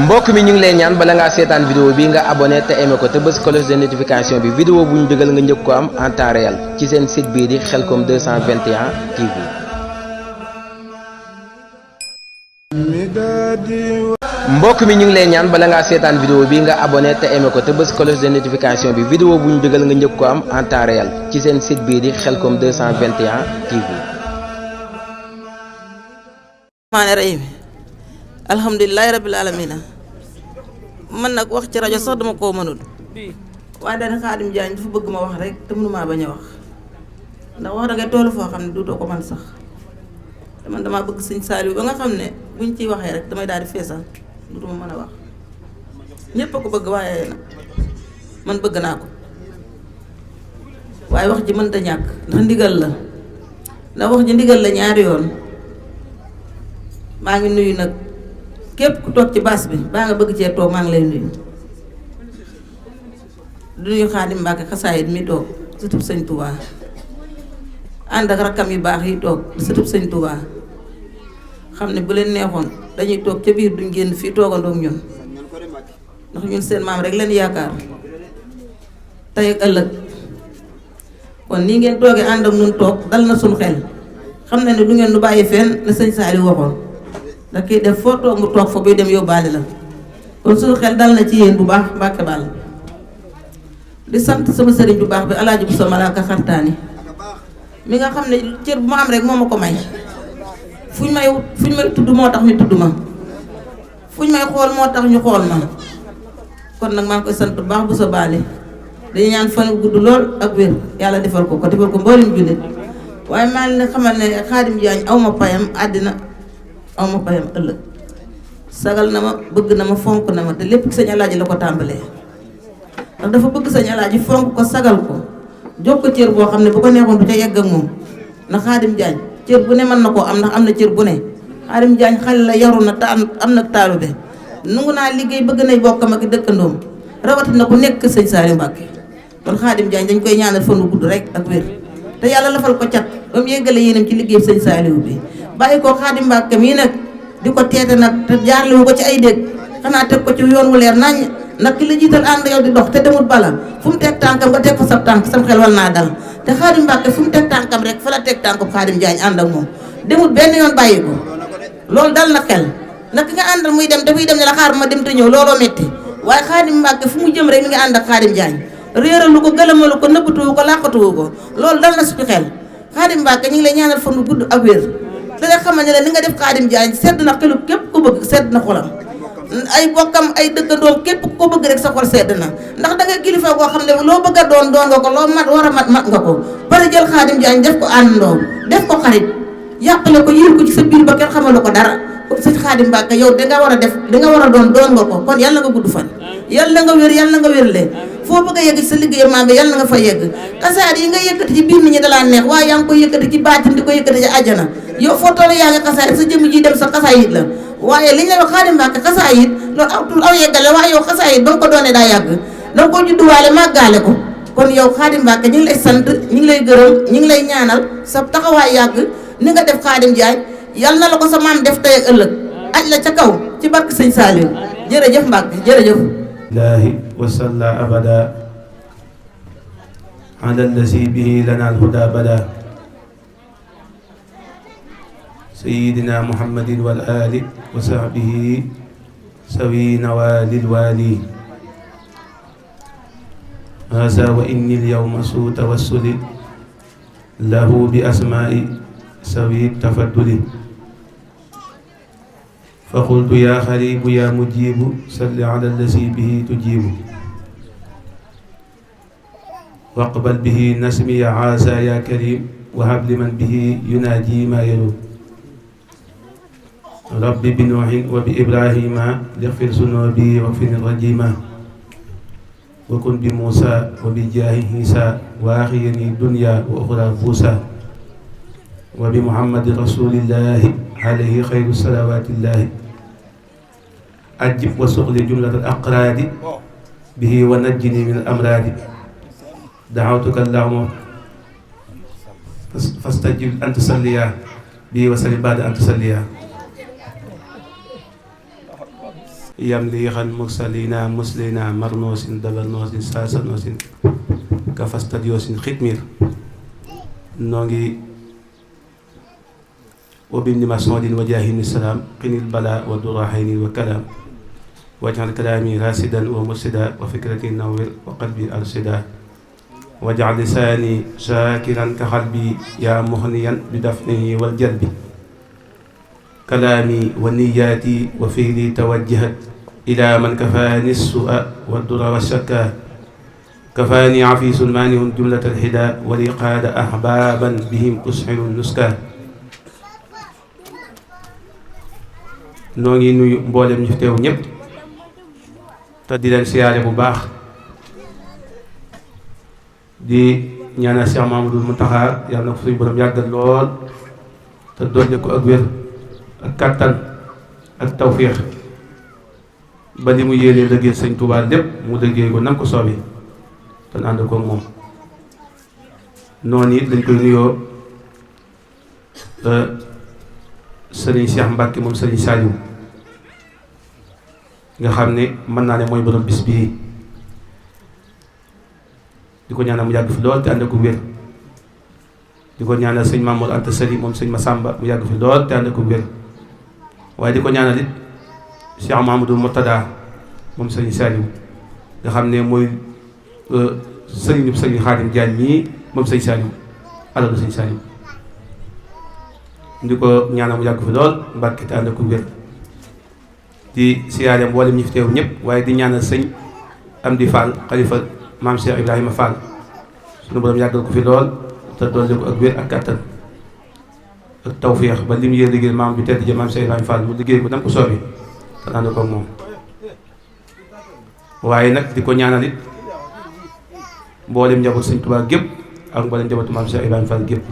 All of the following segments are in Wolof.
mbokk mi ñu ngi lay ñaan bala ngaa seetaan vidéo bi nga abonné te aimé ko te bës cloche de notification bi vidéo bu ñu dugal nga njëkk ko am en temps réel ci seen site bii di Khelcom 221 TV. mbokk mi ñu ngi lay ñaan bala ngaa seetaan vidéo bi nga abonné te aimé ko te bës cloche de notification bi vidéo bu ñu dugal nga njëkk ko am en temps réel ci seen site bii di Khelcom 221 TV. alhamdulilahi rabbil alamina man nag wax ci rajo sax dama koo mënul waaye dana Khadim Diagne dafa bëgg ma wax rek te mënumaa bañ a wax ndax wax da ngay tollu foo xam ne duutoo ko man sax te man damaa bëgg sëñ Saliou ba nga xam ne buñ ciy waxee rek damay daal di feesal duutuma mën a wax ñépp a ko bëgg waaye nag man bëgg naa ko waaye wax ji mën da ñàkk ndax ndigal la ndax wax ji ndigal la ñaari yoon maa ngi nuyu nag képp ku toog ci baas bi baa nga bëgg cee toog maa ngi lay nuyu du nuyu Khadim Mbacke xasaayit mi toog sëtub sëñ Touba ànd ak rakkam yu baax yi toog sëtub sëñ Touba xam ne bu leen neexoon dañuy toog ca biir duñ génn fii toogandoo ak ñun ndax ñun seen maam rek leen yaakaar tey ak ëllëg kon nii ngeen toogee ànd ak ñun toog dal na suñu xel xam na ne du ngeen nu bàyyi fenn la sëñ Saliou waxoon da kii def foo toog mu toog fa buy dem yóbbaale la kon suñu xel dal na ci yéen bu baax Mbàkke Bàll di sant sama sëriñ bu baax bi alaaji bu sa malaaka xartaani mi nga xam ne cër bu ma am rek moo ma ko may fuñ may tudd moo tax ñu tudd ma fuñ may xool moo tax ñu xool ma kon nag maa ngi koy sant bu baax bu sa baale dañu ñaan fan gudd lool ak wér yàlla defal ko defal ko mboolem jullit waaye maa ngi leen xamal ne Khadim Diagne aw ma payam àddina aw ma payam ëllëg sagal na ma bëgg na ma fonk na ma te lépp sëñ Alaaji la ko tàmbalee ndax dafa bëgg sëñ Alaaji fonk ko sagal ko jox ko cër boo xam ne bu ko neexoon du ca yegg ak moom ndax Khadim Diagne cër bu ne mën na koo am ndax am na cër bu ne Khadim Diagne xale la yaru na te am na taalube nungu naa liggéey bëgg nay bokkam ak dëkkandoom rawatina ku nekk sëñ Saliou Mbacke kon Khadim Diagne dañ koy ñaanal fan wu gudd rek ak wér te yàlla lafal ko cat ba mu yeggale yéenam ci liggéey sëñ Saliou bi bàyyi ko Khadim Mbacke mii nag di ko teete nag te jaarlewu ko ci ay dégg xanaa teg ko ci yoon wu leer naññ nag ki la jiital ànd yow di dox te demut bala fu mu teg tànkam nga teg fa sab tànk sam xel wal naa dal te Khadim Mbacke fu mu teg tànkam rek fa la teg tànkam Khadim Diagne ànd ak moom demut benn yoon bàyyi ko loolu dal na xel nag ki nga àndal muy dem dafay dem ne la xaar ma dem te ñëw looloo metti waaye Khadim Mbacke fu mu jëm rek mi nga ànd ak Khadim Diagne réeralu ko gëlamalu ko nëbbatuwu ko làqatuwu ko loolu dal na suñu xel Khadim Mbacke ñu ngi lay ñaanal fan wu gudd ak wér da nga xamal ne la li nga def Khadim Diagne sedd na xelu képp ku bëgg sedd na xolam ay bokkam ay dëkkandoom képp ku ko bëgg rek sa xol sedd na ndax da nga kilifa boo xam ne loo bëgg a doon nga ko loo mat war a mat nga ko bari jël Khadim Diagne def ko àndandoo def ko xarit yàqale ko yiir ko ci sa biir ba kenn xamalu ko dara kon sëñ Khadim Mbacke yow danga war a def danga war a doon nga ko kon yàlla nga gudd fan yàlla nga wér yàlla nga wér leen foo bëgg a yegg ci sa liggéey maam bi yàlla nga fa yegg xasaar yi nga yëkkati ci biir nit ñi dalaa neex waaye yaa ngi koy yëkkati ci baatin di ko yëkkati ci àjjana yow foo toll yaa ngi xasaar sa jëmm ji dem sa xasaayit la waaye li ñu lay wax Khadim Mbacke xasaayit loolu aw yeggale waaye yow xasaayit ba nga ko doonee daa yàgg danga ko judduwaale màggaale ko kon yow Khadim Mbacke ñu ngi lay sant ñu ngi lay gërëm ñu ngi lay ñaanal sa taxawaay yàgg ni nga def Khadim Diagne yàlla na la ko sa maam def tey ak ëllëg aj la ca kaw ci barke sëñ Saliou jërëjëf Mbacke jërëjëf الله وصلى أبدا على الذي به لنا الهدى بدا سيدنا محمد والآل وصحبه سوي نوال الوالي هذا وإني اليوم سوء توسل له بأسماء سوي التفضل فقلت يا خريب يا مجيب صل على الذي به تجيب واقبل به نسمي عاسى يا كريم وهب لمن به يناجي ما يلوم رب بنوح وبإبراهيم لغفر ذنوبي واغفر الرجيم وكن بموسى وبجاه عيسى واخيني الدنيا وأخرى بوسى وبمحمد رسول الله عليه خير الصلوات الله أجب وسغل جملة الأقراد به ونجني من الأمراض دعوتك اللهم فاستجب أن تصليا به وسلم بعد أن تصليا yamliixan mursalina muslina marnoosin dabarnoosin saasanoosin kafastadiyoosin xitmiir. noo ngi ubbi ma soodin wa jaahini salaam qinil bala wa durahayni wa kalaam wajal kalaami rasidan wa mursida wa fikrati nawwir wa qalbi arsida wajal lisaani shaakiran ka xalbi yaa muxniyan bi dafnihi wal jalbi kalaami wa niyaati wa fiili tawajjahat ila man kafaani sua wa dura wa shakka kafaani afiisun maanihun jumlata alxida wa li qaada ahbaaban bihim usxiru nuska. noo ngi nuyu mboolem ñu fi teew ñëpp te di leen siyaare bu baax di ñaanal Cheikh Mamadou Mountakha yàlla na ko suñu borom yàggal lool te dolli ko ak wér ak kàttan ak tawfiix ba li mu yéenee liggéey Sëñ Tuubaa lépp mu liggéey ko nam ko soobi te ànd ko moom. noonu it lañ koy nuyoo Sëriñ Cheikh Mbacke moom Sëriñ Saliou nga xam ne mën naa ne mooy borom bis bii di ko ñaanal mu yàgg fi lool te ànd ko wér. di ko ñaanal sëñ Mamour Anta Sali moom sëñ Massamba mu yàgg fi lool te ànd ko wér. waaye di ko ñaanal it Cheikh Mahamadou Murtada moom Sëriñ Saliou nga xam ne mooy sëriñ Sëriñ Xaadim Jaañ mii moom Sëriñ Saliou alalu Sëriñ Saliou di ko ñaanal mu yàgg fi lool Mbàkke te ànd ko wér. di siyaare mboolem ñi fi teew ñëpp waaye di ñaanal sëñ Amdi Fall xalifa maam Cheikh Ibrahima Fall sunu borom yàggal ko fi lool te dolli ko ak wér ak kàttan ak tawféex ba li mu yéen liggéey maam bi tedd ja maam Cheikh Ibrahima Fall mu liggéey ko dam ko soobi te ànd ko ak moom. waaye nag di ko ñaanal it mboolem njaboot Sëñ Tuubaa gépp ak mboolem njabootu maam Cheikh Ibrahima Fall gépp.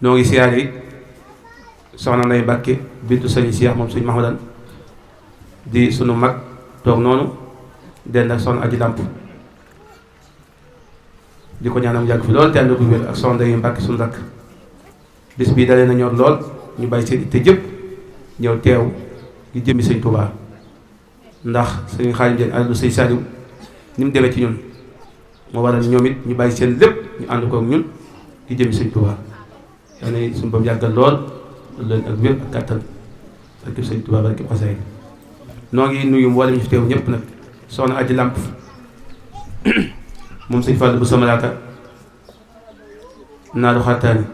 noo ngi siyaare it soxna Ndey Mbàkke bintu Sëriñ Cheikh moom Sëñ Mahmadan di sunu mag toog noonu dend ak soxna Aji Làmp di ko ñaanam yàgg fi lool te ànd ko wér ak soxna Ndey Mbàkke sunu rakk. bis bii dalee na ñor lool ñu bàyyi seen itte jëpp ñëw teew di jëmmi Sëñ Tuubaa ndax Sëñ Xaadim Jeen alalu Sëñ Saliou ni mu demee ci ñun moo waral ñoom it ñu bàyyi seen lépp ñu ànd ko ak ñun di jëmmi Sëñ Tuubaa. yaa ne suñu bam yàggal lool leen ak wér ak kàttan barkeb Sëñ Tuubaa barkeb xasaay. noo ngi nuyu mboolem ñu fi teew ñëpp nag soxna Aji Làmp moom Sëñ Fallu bu Samalaaka naaru xattaani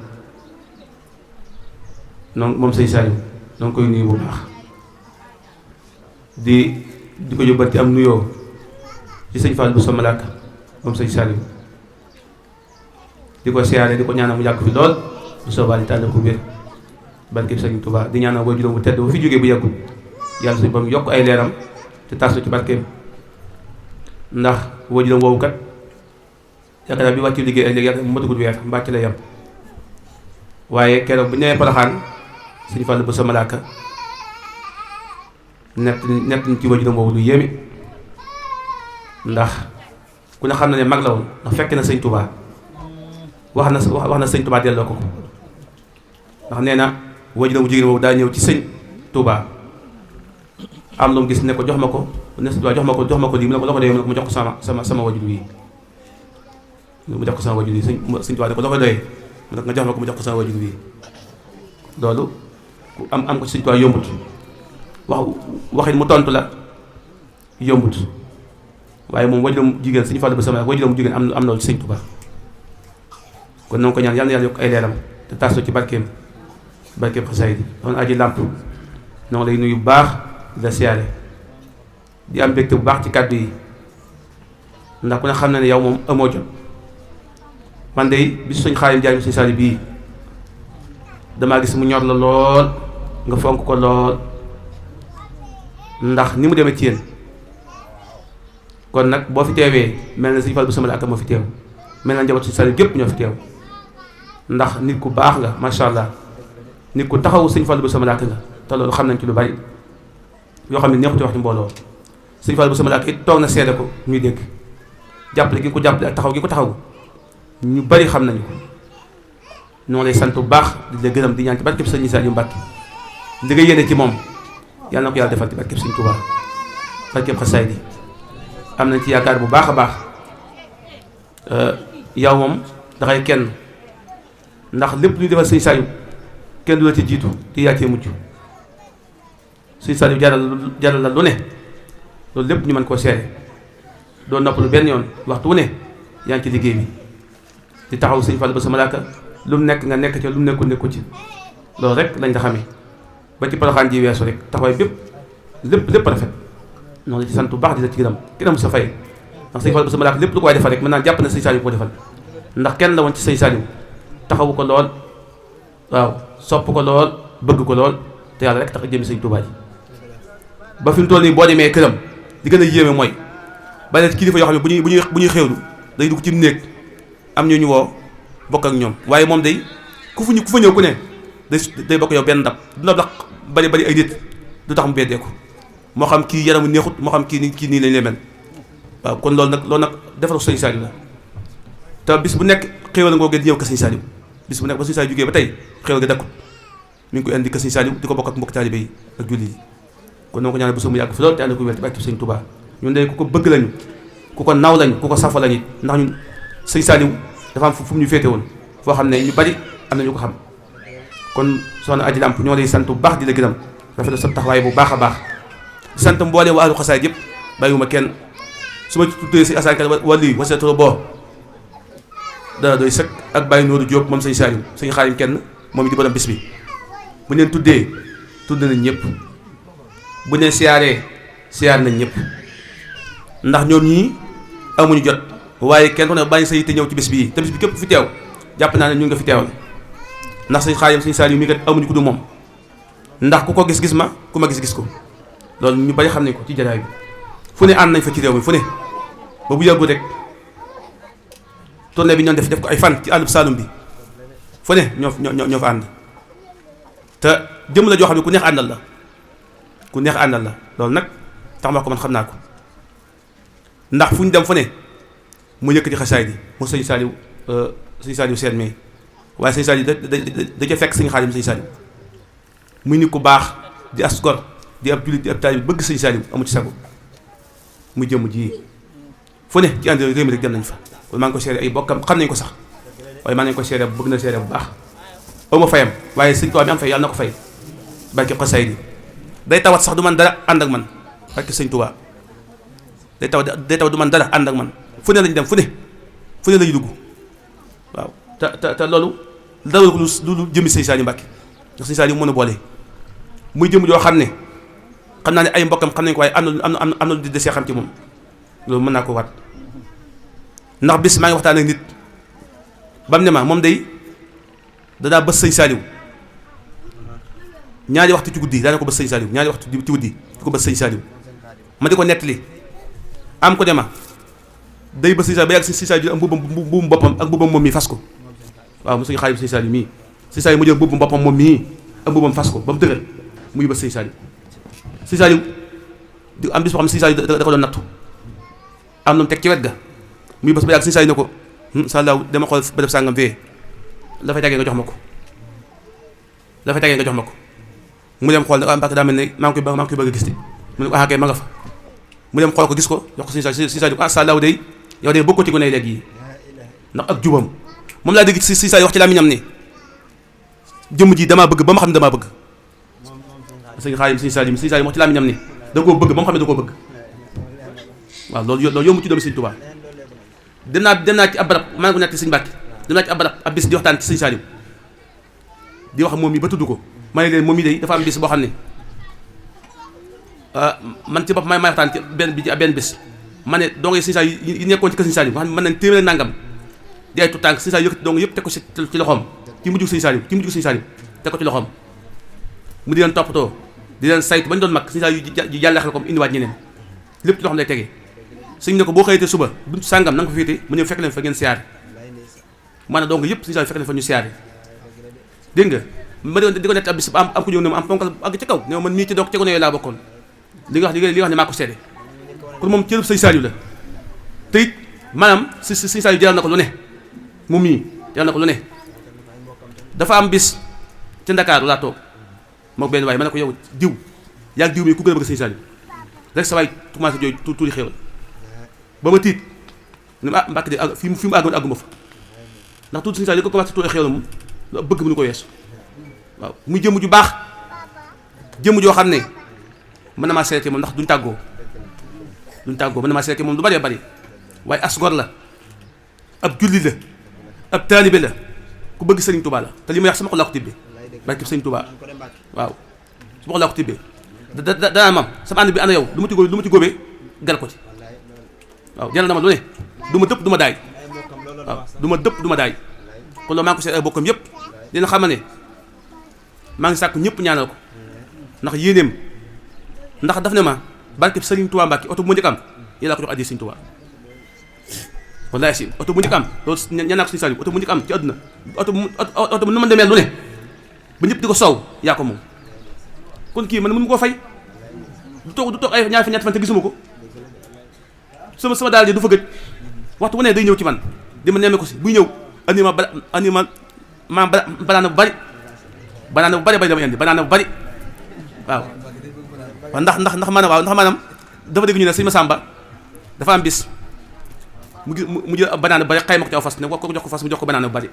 noonu moom Sëñ Saliou noo ngi koy nuyu bu baax di ko yóbbante am nuyoo ci Sëñ Fallu bu Samalaaka moom Sëñ Saliou di ko siyaare di ko ñaanal mu yàgg fi lool bu soobaa di tànn ko wér barkeb Sëñ Tuubaa di ñaanal booy juróom bu tedd bu fi jógee bu yàggul yàlla suñu bam yokk ay leeram te tas ci barkeem ndax booy juróom woowu kat yaakaar naa bi wàccu liggéey ak léegi yàlla mu matagul weer mbàcc la yem waaye keroog bu ñëwee Poroxaan Sëñ Fallu bu Samalaaka nett ci booy juróom woowu lu yéeme ndax ku ne xam na ne mag la woon ndax fekk na Sëñ Tuubaa wax na Sëñ Tuubaa delloo ko ndax nee na wajuram bu jigéen boobu daa ñëw ci Sëñ Tuubaa am lu mu gis ne ko jox ma ko ne Sëñ Tuubaa jox ma ko lii mu ne ko loo ko doyee mu ne ko mu jox ko sama wajur wi mu jox ko sama wajur wi Sëñ Tuubaa ne ko loo ko doyee mu ne ko nga jox ma ko mu jox ko sama wajur wi loolu ku am ko Sëñ Tuubaa yombut waxin mu tontu la yombut waaye moom wajuram jigéen Sëñ Fallu ba sama wajuram jigéen am na loolu ci Sëñ Tuubaa kon noonu ko ñaan yàlla na yàlla yokk ay leeram te taas ci barkeem xasaay di doon Aji Làmp noonu lay nuyu bu baax di la siyaare di am mbégte bu baax ci kàddu yi ndax ku ne xam na ne yow moom amoo jot man de bisu Sëñ Xaadim Jaañ Sëñ Saliou bii damaa gis mu ñor la lool nga fonk ko lool ndax ni mu demee ci yéen kon nag boo fi teewee mel na Sëñ Fallu bu Samalaaka moo fi teew mel na njaboot Sëñ Saliou gépp ñoo fi teew ndax nit ku baax nga macha allah nit ku taxawu Sëñ Fallu bu Samalaaka nga te loolu xam nañ ci lu bari yoo xam ne neexuti wax ci mbooloo Sëñ Fallu bu Samalaaka it toog na seede ko ñuy dégg jàppale gi nga ko jàppale ak taxaw gi ko taxaw ñu bari xam nañu ko ñoo lay sant bu baax di la gërëm di ñaan ci barkeb Sëñ Saliou Mbàkke li nga yéene ci moom yàlla na ko yàlla defal ci barkeb Sëñ Tuubaa barkeb xasaay di am nañ ci yaakaar bu baax a baax yow moom dangay kenn ndax lépp lu ñu defal Sëñ Saliou kenn du la ci jiitu te yaa cee mujj Sëñ Saliou jaral la lu ne loolu lépp ñu mën koo seere doo noppalu benn yoon waxtu wu ne yaa ngi ci liggéey bi di taxaw Sëñ Fallu ba sa malaaka lu mu nekk nga nekk ca lu mu nekkul nekku ci loolu rek lañ la xamee ba ci Poroxaan ji weesu rek taxawaay bépp lépp rafet noonu la ci sant bu baax di la ci gërëm kenn mu sa fay ndax Sëñ Fallu ba sa malaaka lépp lu ko waay defal rek mën naa jàpp ne Sëñ Saliou ko defal ndax kenn la woon ci Sëñ Saliou taxawu ko lool waaw sopp ko lool bëgg ko lool te yàlla rek tax a jëmi Sëñ Tuubaa ji ba fi mu toll nii boo demee këram li gën a yéeme mooy bari kilifa yoo xam ne bu ñuy xewlu day dugg ci néeg am ñu woo bokk ak ñoom waaye moom day ku fa ñëw ku ne day bokk yow benn ndab du ndab la bari ay nit du tax mu beddeeku moo xam kii yaramu neexut moo xam kii nii lañ lay mel waaw kon loolu nag defaru Sëñ Saliou la te bis bu nekk xéewal ngoo gën di ñëw ka Sëñ Saliou bis bu nekk ba Sëñ Saliou jógee ba tey xéewal ga dakkut mi ngi koy indi ka Sëñ Saliou di ko bokk ak mbokk taalibe yi ak julli yi kon noo ko ñaanal ba mu yàgg fi loolu te ànd ko wér ci barke Sëñ Tuubaa ñun day ku ko bëgg lañu ku ko naw lañu ku ko safa lañu ndax ñun Sëñ Saliou dafa am fu mu ñu féete woon foo xam ne ñu bari am na ñu ko xam kon soxna Aji Lamp ñoo lay sant bu baax di la gërëm rafetlu sa taxawaay bu baax a baax di sant mbooleem waa ahlu xasaayid yëpp bàyyiwuma kenn su ma tuddee si asankat wàllu yi wasatoro boo dana doy sëkk ak bàyyi Nooru Jóob moom Sëñ Saliou Sëñ Xaadim kenn moom it di borom bis bi bu leen tuddee tudd nañ ñëpp bu leen siyaar nañ ñëpp ndax ñoom ñii amuñu jot waaye kenn ku ne bàyyi sa yitte ñëw ci bis bii te bis bi képp fi teew jàpp naa ne ñu nga fi teewal ndax Sëñ Xaadim Sëñ Saliou mi kat amuñu ku du moom ndax ku ko gis ma ku ma gis ko loolu ñu bari xam nañ ko ci jataay bi fu ne ànd nañ fa ci réew mi fu ne ba bu yàggu rek tournée bi ñoon def ko ay fan ci àllub Saalum bi fu ne ñoo fa ànd te jëm la joo xam ne ku neex àndal la loolu nag tax ma ko man xam naa ko ndax fu ñu dem fu ne mu yëkkati xasaay di mu Sëñ Saliou seen mais waaye Sëñ Saliou da ca fekk Sëñ Xaadim Sëñ Saliou muy nit ku baax di as gor di ab jullit di ab taalibe bëgg Sëñ Saliou amu ci sago mu jëm ji fu ne ci ànd réew mi rek dem nañ fa kon maa ngi ko seere ay bokkam xam nañ ko sax waaye maa nañ ko seere bëgg na seere bu baax aw ma fayam waaye Sëñ Tuubaa mi am fay yàlla na ko fay barke xasaay di day tawat sax du man dara ànd ak man barke Sëñ Tuubaa day tawat du man dara ànd ak man fu ne lañ dem fu ne lañu dugg waaw te loolu dara ko lu jëmi Sëñ Saliou Mbàkke ndax Sëñ Saliou mën a boole muy jëm joo xam ne xam naa ne ay mbokkam xam nañ ko waaye am na lu di desee xam ci moom loolu mën naa ko waat ndax bis maa ngi waxtaan ak nit bam ne ma moom day danaa bës Sëñ Saliou ñaari waxtu ci guddi daana ko bës Sëñ Saliou ñaari waxtu ci guddi di ko bës Sëñ Saliou ma di ko nettali am ko ne ma day bës Sëñ Saliou ba yàgg Sëñ Saliou am mbubbum boppam ak mbubbam moom mii fas ko waaw mu Sëñ Xaadim Sëñ Saliou mii Sëñ Saliou mu jël mbubbum boppam moom mii ak mbubbam fas ko ba mu dëgër muy bës Sëñ Saliou Sëñ Saliou di am bis boo xam ne Sëñ Saliou da ko doon nattu am na mu teg ci wet ga muy bës ba yàgg Sëñ Saliou ne ko sàllaaw dama xool ba def sàngam fee la fay tegee nga jox ma ko mu dem xool ne ah Mbàkke daa mel ne maa ngi koy bëgg a gis de mu ne ko ah kay ma nga fa mu dem xool ko gis ko jox ko Sëñ Saliou ah sàllaaw day yow de bokkati ko ne léegi yi ndax ak jubam moom laa dégg Sëñ Saliou wax ci làmmiñam ne jëmm ji damaa bëgg ba ma xam ne damaa bëgg Sëñ Xaadim Sëñ Saliou wax ci làmmiñam ne da koo bëgg ba ma xam ne da koo bëgg waaw loolu yomb ci doomu Sëñ Tuubaa dem naa ci ab barab maa ngi ko nekk Sëñ Mbàkke dem naa ci ab barab ab bis di waxtaan ci Sëñ Saliou di wax moom mi ba tudd ko ma ne leen moom mi day dafa am bis boo xam ne man ci bopp may waxtaan ci benn bis ma ne dong Sëñ Saliou yi nekkoon ci kër Sëñ Saliou nga xam ne mën nañ téeméer nangam di ay tutànk Sëñ Saliou yëkkati dong yëpp teg ko ci loxoom ci mujjug Sëñ Saliou teg ko ci loxoom mu di leen toppatoo di leen saytu bañ doon mag Sëñ Saliou yu jàlle xel ko indiwaat ñeneen lépp ci loxoom lay tegee sëñ ne ko boo xëyatee suba buntu sàngam na nga ko féete mu ñëw fekk leen fa ngeen siyaare maanaam donc yëpp Sëñ Saliou fekk leen fa ñu siyaare dégg nga ma di ko nett ab bis am ku ñëw ne ma am ponkal àgg ci kaw ne man mii ci doog ci gone yooyu laa bokkoon li nga wax ne maa ko seede kon moom cërëb Sëñ Saliou la te it maanaam Sëñ Saliou jaral na ko lu ne moom mii jaral na ko lu ne dafa am bis ci Ndakaaru laa toog moom benn waaye ma ne ko yow diw yaa ngi diw mi ku gën a bëgg sëñ Saliou rek sa waay commencé jooy tuuti xéewal ba ma tiit ne ma Mbàkke de fi mu àggoon àgguma fa ndax tuuti sëñ Saliou ko commencé tuuti xéewal moom bëgg mënu ko weesu waaw muy jëmm ju baax jëmm joo xam ne mën na maa seete moom ndax duñ tàggoo mën na maa seete moom lu bëree bëri waaye asgor la ab julli la ab taalibe la ku bëgg sëriñ Touba la te li may wax sama xol laa ko tibbee barke sëriñ Touba waaw sama xol laa ko tibbee danaa mam sama ànd bi ana yow lu ma ci góobee gar ko ci waaw jaral na ma lu ne du ma dëpp du ma daay waaw du ma dëpp du ma daay kon loolu maa ngi ko seet ay bokkam yëpp dina xam ne maa ngi sàkk ñëpp ñaanal ko ndax yéeneem ndax daf ne ma barke sëriñ Touba Mbàkke oto bu ma njëkk am yàlla ko jox addi sëriñ Touba wallaay si oto bu njëkk am loolu ñaan naa ko sëriñ Saliou oto bu njëkk am ci àdduna oto bu nu ma demee lu ne ba ñëpp di ko soow yaa ko moom kon kii man mënu koo fay du toog ay ñaar fa ñetti fan te gisuma ko sama daal di du fa gëj waxtu wu ne day ñëw ci man di ma nemme ko si buy ñëw andi ma banaana bu bari dama indi banaana bu bari waaw ndax maanaam dafa dégg ñu ne sëñ Massamba dafa am bis mu jël banaana bu bari xayma ko ci aw fas ne ko jox ko fas mu jox ko banaana bu bari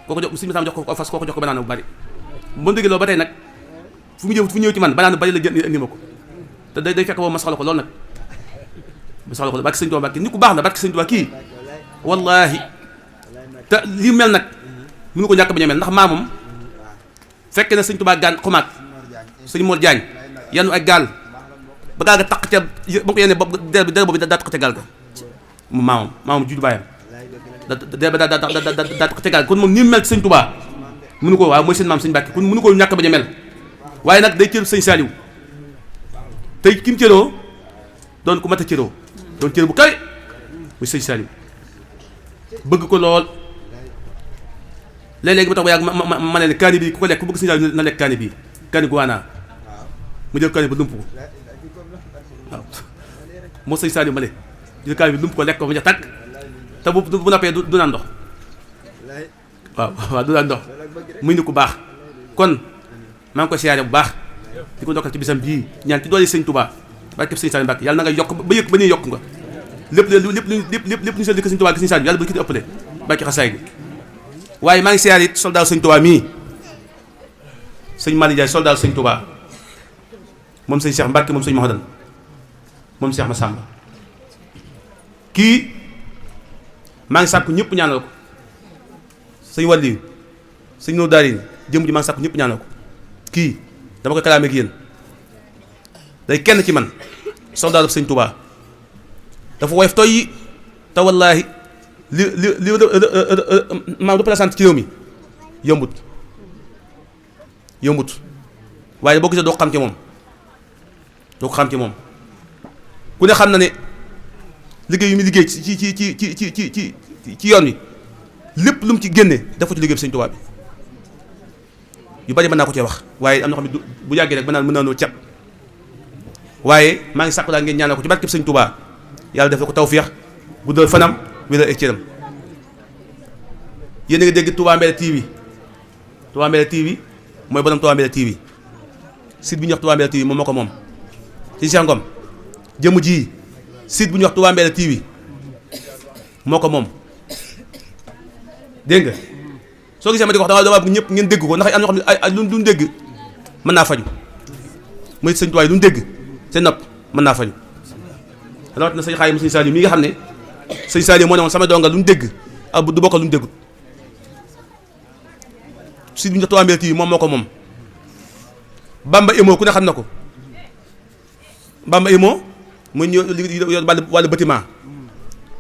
kooku jox sëñ Massamba jox ko aw fas kooku jox ko banaana bu bari bu déggee loolu ba tey nag fu mu ñëw ci man banaana bu bari la jël indi ma ko te day fekk boobu ma soxla ko loolu nag ma soxla ko barke sëñ Tuubaa barke nit ku baax la barke sëñ Tuubaa kii wallaahi te li mel nag mënu ko ñàkk bañ a mel ndax maamam fekk na sëñ Tuubaa gaan xumaat sëñ Mor Diagne yanu ak gaal ba gaal ga taq ca ba ko yennee der boobu daa taq ca gaal ga mu maamam juju baayam der ba daa taq ca gaal kon moom ni mu mel ci sëñ Tuubaa mënu ko waaw mooy seen maam sëñ Mbàkke kon mënu ko ñàkk bañ a mel waaye nag day cër sëñ Saliou tey kim cëroo doon ku mat a cëroo doon cër bu kawe muy sëñ Saliou bëgg ko lool léeg-léegi ma tax ba yàgg ma ne kaani bi ku ko lekk ku bëgg sëñ Saliou na lekk kaani bii kaani guwaanaa mu jël kaani ba lump ko waaw moo sëñ Saliou ma ne jël kaani bi lump ko lekk ko ba ja tàkk te bu noppee du naan ndox waaw du naan ndox muy ni ku baax kon maa ngi koy siyaare bu baax di ko ndokkal ci bisam bii ñaan ci doole sëñ Touba barke sëñ Saliou Mbacke yàlla na nga yokk ba yëg ba nii yokk nga lépp ñu sel di ko sëñ Touba gi sëñ Saliou yàlla bu ñu ko di ëppale barke xasaay gi waaye maa ngi siyaare it soldat sëñ Touba mii sëñ Malick Ndiaye soldat sëñ Touba moom sëñ Cheikh Mbacke moom sëñ Mahadan moom Cheikh Massamba kii maa ngi sàkku ñëpp ñaanal ko sëñ Wàlli sëñ Nour Daarin jëm ji maa ngi sàkku ñëpp ñaanal ko kii dama ko kalaamee ak yéen day kenn ci man soldat sëñ Touba dafa woyof toy te wallaahi li maam représenté ci réew mi yombut waaye boo gisee doo ko xam ci moom ku ne xam na ne liggéey yu muy liggéey ci yoon wi lépp lu mu ci génne dafa ci liggéey bi sëñ Touba bi yu bari mën naa ko cee wax waaye am na xam ne bu yàggee rek mën naa noo ceeb waaye maa ngi sàkku daal ngeen ñaanal ko ci barkeb sëñ Touba yàlla def ko tawfeex guddal fanam wéral ay cëram yéen a ngi dégg Touba Mbella TV mooy borom Touba Mbella TV site bi ñuy wax Touba Mbella TV moom moo ko moom ci Cheikh Ngom jëmu ji site bu ñuy wax Touba Mbella TV moo ko moom dégg nga soo gisee ma di ko wax dama bëgg ñëpp ngeen dégg ko ndax am na ñoo xam ne ay lu ñu dégg mën naa faju muy sëñ Touba lu ñu dégg seen nopp mën naa faju rawat na sëñ Xaay mu sëñ Saliou mi nga xam ne sëñ Saliou moo ne woon sama donga lu ñu dégg ak du bokkal lu ñu déggut si bi ñu Touba Mbella TV moom moo ko moom Bamba Imo ku ne xam na ko Bamba Imo muy ñu yor wàllu bâtiment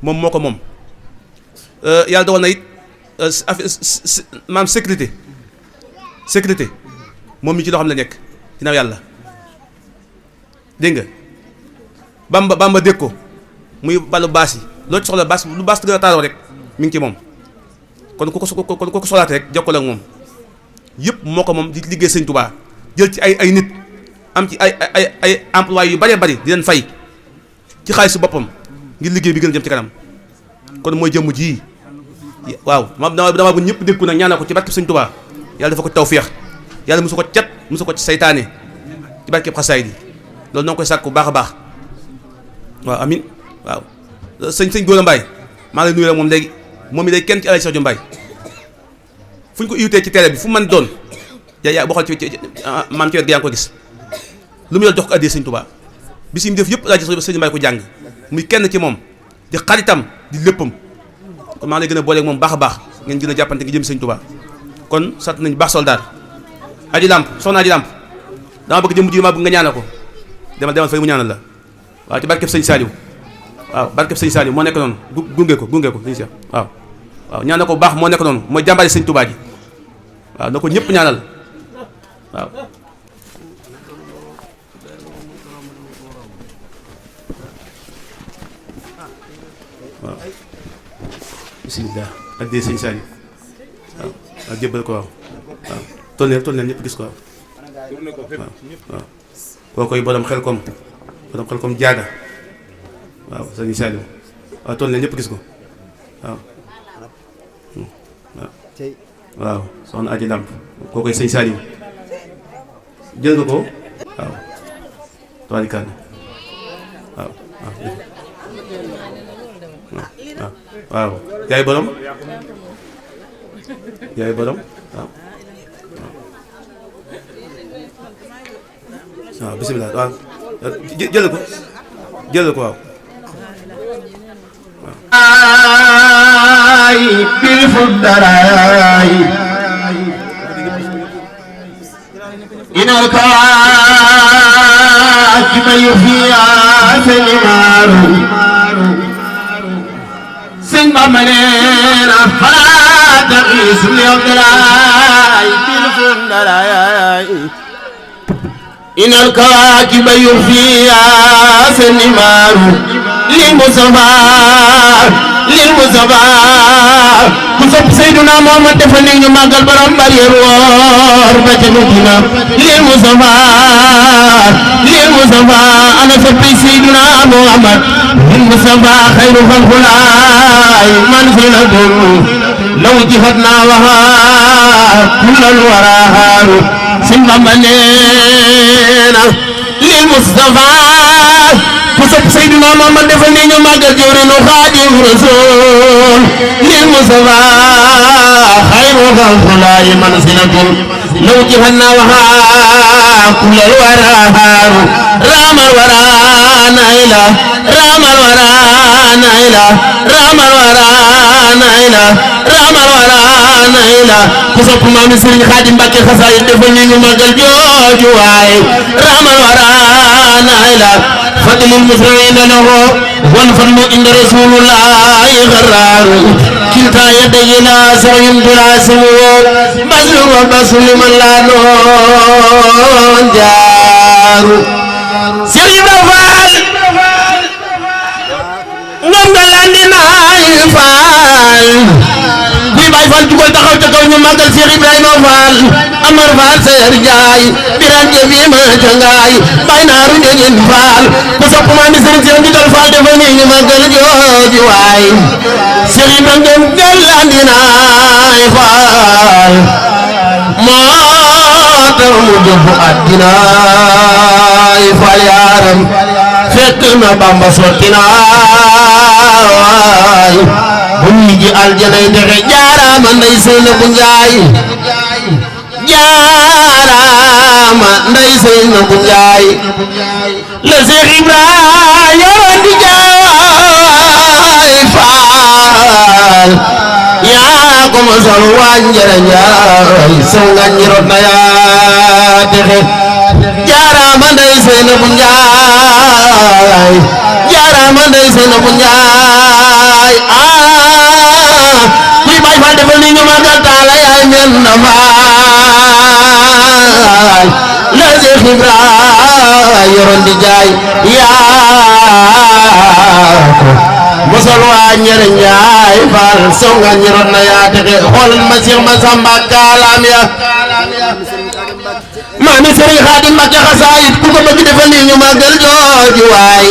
moom moo ko moom yàlla dogal na it maam sécurité moom mi ci loo xam ne nekk ginnaaw yàlla dégg nga bamba dégg ko muy wàllu baas yi loo ci soxla baas lu baas gën a taaroo rek mi ngi ci moom kon ku ko soxlaate rek jokkoo ak moom yëpp moo ko moom di liggéey sëñ Touba jël ci ay nit am ci ay employés yu bëree bëri di leen fay ci xaalisu boppam ngir liggéey bi gën a jëm ci kanam kon mooy jëmm ji waaw dama bu ñëpp dégg ko nag ñaanal ko ci barke sëñ Touba yàlla dafa ko tawfeex yàlla mosu ko cat mosu ko ci saytaane ci barkeb xasaay di loolu noo ngi koy sàkk bu baax a baax waaw amin waaw sëñ Gora Mbaye maa ngi lay nuyu la moom léegi moom mi day kenn ci Alaaji Sadio Mbaye fu ñu ko invité ci télé bi fu mu mën doon yaa boo xool ci maam ci wet gi yaa ngi ko gis lu mu yor jox ko addee sëñ Touba bis yi mu def yëpp Alaaji Sadio Mbaye ko jàng muy kenn ci moom di xaritam di léppam kon maa ngi lay gën a booleeg moom baax a baax ngeen gën a jàppante ngi jëm sëñ Touba kon sant nañu baax soldaar aji lamp soxna aji lamp dama bëgg jëm ji maa bëgg nga ñaanal ko demal fay mu ñaanal la waaw ci barkeb sëñ Saliou waaw barkeb sëñ Saliou moo nekk noonu gunge ko sëñ Cheikh waaw ñaanal ko bu baax moo nekk noonu mooy jàmbaari sëñ Touba ji waaw na ko ñëpp ñaanal waaw bismillah ak dee sëñ Saliou waaw jébbal ko waaw toll neen ñëpp gis ko waaw koo koy borom xel kom jaaga waaw sëñ Saliou waaw toll neen ñëpp gis ko waaw soxna aji lamp koo koy sëñ Saliou jël nga ko waaw tabarikàlla waaw yaay borom waaw bisimilah waaw jël ko waaw ay bil fuddaraay inal kawaakib yufiya senimaru sëñ Bamba neena falaa taqiis li abdalaay bil fuddaraay inal kawaakib yufiya senimaru lil Mustafa ku sopp Seydina Muhammad defal ni ñu màggal borom barrière woor ba ca Medina lil Mustafa ana soppi Seydina Muhammad lil Mustafa xayru xalqulaay manzilatun law jihatna waha kullal waraaru Sëñ Bamba neena lil Mustafa ku sopp Seydina Muhammad defal ni ñu màggal jawrinu Xaadim Rasuul lil Mustafa xayru xalqulaay manzilatun law jihatna waha kullal waraaru raamal waraa nayla raamal waraa nayla raamal waraa nayla raamal waraa nayla ku sopp maam Sëriñ Xaadim Mbàkke xasaayid defal ni ñu màggal jooju waay raamal waraa nayla fadlul musriina lahu wal fadlu inda rasuulullaahi garaaru kiltaa yadayhi laa sahyun tulaasimu baslu wa baslu liman laa noon jaaru Seex Ibra Faal ngam nga landi naay faal kuy Baay Faal jugal taxaw ca kaw ñu màggal Seex Ibrahima Faal Amar Faal Seer Njaay biran jëfi ma ca ngaay bay naaru njëgin faal ku sopp maa mi Sëriñ Seex Ndigal Faal defal ni ñu màggal jooju waay Seex Ibra ngam nga landi naay faal moo tax mu jëfu àddina faal yaaram fekk na Bamba sotti na waay bu ñuy ji aljana yi texe jaaraama ndey Seynabu Njaay jaaraama ndey Seynabu Njaay la Seex Ibra yoroon di jaay faal yaa ko mosal waañ njëre njaay saw nga ñirot na yaa texe jaaraama ndey Seynabu Njaay jaaraama ndey Seynabu Njaay kuy Baay Faal defal ni ñu màggal taala yaay men na faal la Seex Ibra yoroon di jaay yaa ko mosal waa ñere njaay faal saw nga ñirot na yaa texe xoolal ma Seex Masamba kaalaam ya maami Sëriñ Xaadim Mbàkke xasaayid ku ko bëgg defal ni ñu màggal jooju waay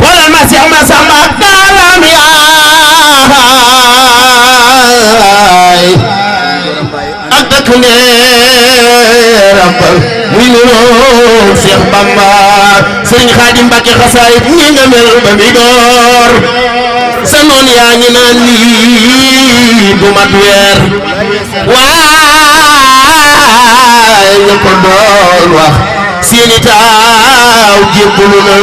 xoolal ma Seex Masamba kaalaam yaay ak takk ne rabbal muy nuroo Seex Bamba Sëriñ Xaadim Mbàkke xasaayit ñi nga mel ba mi door sa noon yaa ngi naan lii du mat weer waaye ñu ko doon wax seeni taaw jébbalu na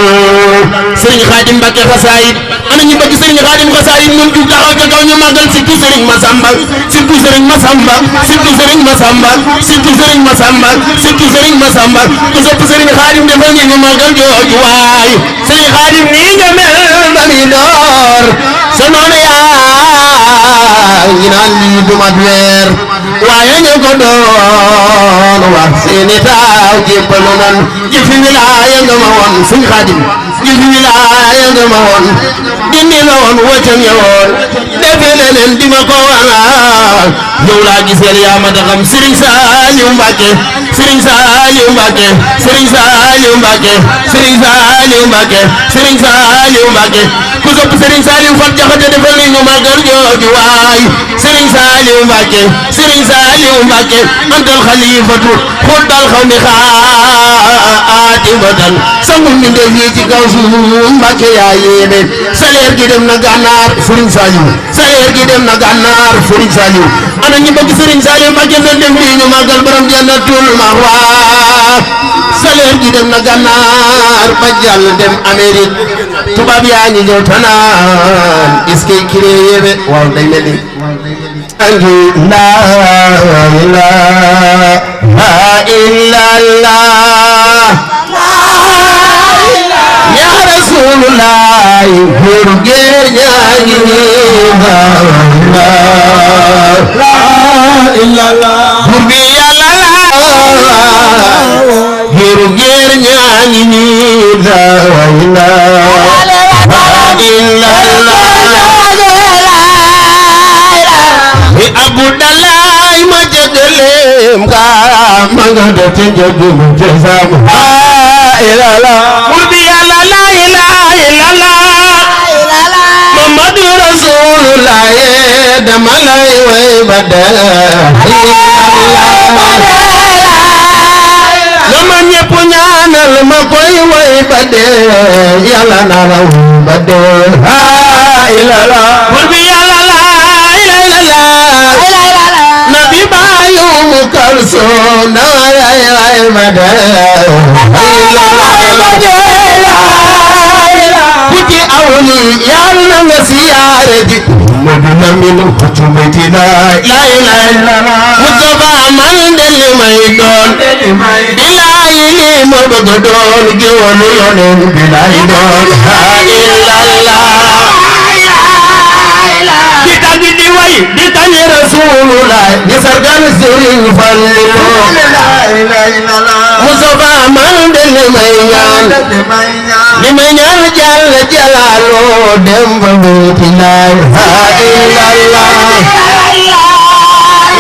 Sëriñ Xaadim Mbàkke xasaayit ana ñu bëgg Sëriñ Xaadim xasaayit mun jug taxaw ca kaw ñu màggal surtout Sëriñ Masamba surtout Sëriñ Masamba surtout Sëriñ Masamba surtout Sëriñ Masamba surtout Sëriñ Masamba ku sopp Sëriñ Xaadim defal ñu ñu màggal jooju waay Sëriñ Xaadim nii nga mel ba mi door sa noonu yaa ngi naan lii du mat weer waaye ñu ko doon wax seeni taaw jébbalu nan jëfi wilaaya nga ma woon Sëriñ Xaadim jëfi wilaaya nga ma woon dindi la woon wëccam ya woon defe leneen di ma ko wanaal yow laa giseel yaa ma taxam Sëriñ Saaliw Mbàkke Sëriñ Saaliw Mbàkke Sëriñ Saaliw Mbàkke Sëriñ Saaliw Mbàkke Sëriñ Saaliw Mbàkke ku sopp Sëriñ Saaliw Fat Jaxate defal ni ñu màggal jooju waay Sëriñ Saaliw Mbàkke Sëriñ Saaliw Mbàkke antal xalifatu xuddal xaw mi xaatibatan sangul mi ndef yi ci kaw suuf Mbàkke yaa yéeme salaire gi dem na gànnaar Sëriñ Saaliw salaire gi dem na gànnaar Sëriñ Saaliw ana ñu bëgg Sëriñ Saaliw Mbàkke na dem fii ñu màggal borom jannatul mahwa salaire gi dem na gànnaar ba jàll dem Amérique tubaab yaa ngi ñëw tanaan est-ce que kiré yéeme waaw day mel ni angi la ilaha illallah ya rasulullah góor géer ñaa ngi la illallah góor bi yàlla góor géer ñaa ngi la ilaha illallah Abu Dalay ma jëgaleem ka ma nga def ci njëgum ci sama ilala burbi yàlla la ilaha illallah Muhammadu Rasulullah dama lay way ba lama ñépp ñaanal ma koy way ba yàlla na raw ba ilala burbi yàlla la nabi bayu mukalso na ay kuti awni yalla nga siyaare ji madina min hutumati la ilaha illallah mustafa man del may doon bilaay li mo bëgg doon gewonu yonen bilaay doon di way di tani rasulullah di sargal Sëriñ Fallu Mustafa man de li may ñaan Jalla Jalaalu dem ba beeti la ilaha illallah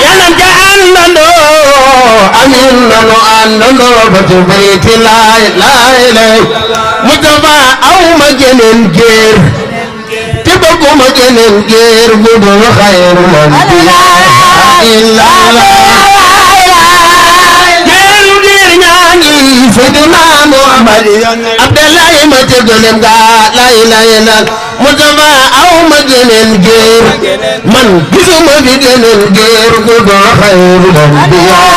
yanan ja àndandoo amin nanu àndandoo ba ci beeti la ilaha Mustafa aw ma geneen géer bëgguma geneen géer bu dul xayrul anbiyaa géeru géer ñaa ngi Seydina Muhammad Abdallahi ma jëgaleem ga la ilaha illallah Mustafa aw ma geneen géer man gisuma fi geneen géer bu dul xayrul anbiyaa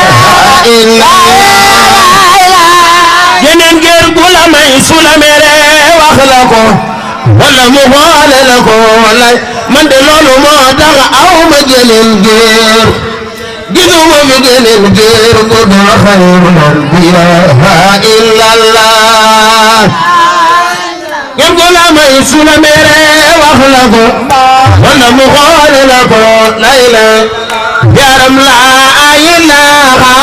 geneen géer bu la may su la mere wax la ko wala mu xoole la ko wala man de loolu moo tax aw ma geneen géer gisuma fi geneen géer bu dul xayrul anbiyaa illallah ngeen ko la may su la mere wax la ko wala mu xoole la ko lay la yaram la ilaha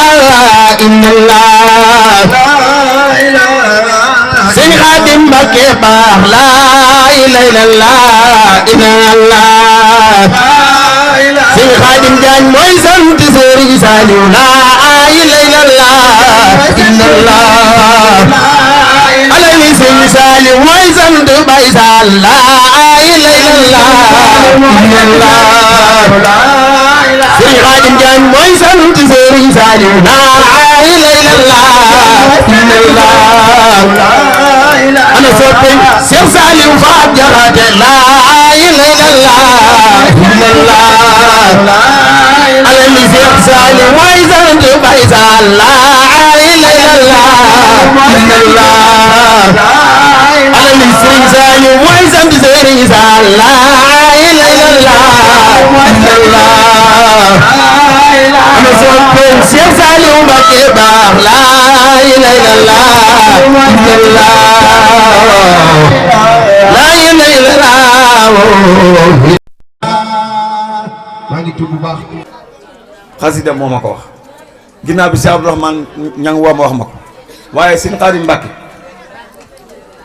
illallah Sëriñ Xaadim Mbàkke baax la ilaha illallah Sëriñ Xaadim Jaañ mooy sant Sëriñ Saaliw la ilaha illallah alay Sëriñ Saaliw mooy sant Baay Saal la ilaha illallah Sëriñ Xaadim Jaañ mooy sant Sëriñ Saaliw la ana soppe Cheikh Saliou Fall Jaxate la ilaha illallah ala mi Cheikh Saliou mooy sant Baay Saal la ilaha illallah ala mi Serigne Saliou mooy sant Serigne Saal la ilaha illallah ana soppe Cheikh Saliou Mbacké baax la ilaha illallah la ilaha illallah maa ngi tudd bu baax. xasida moo ma ko wax ginnaaw bi si Abdourahmane ñang woo ma wax ma ko waaye sëñ Xaadim Mbàkke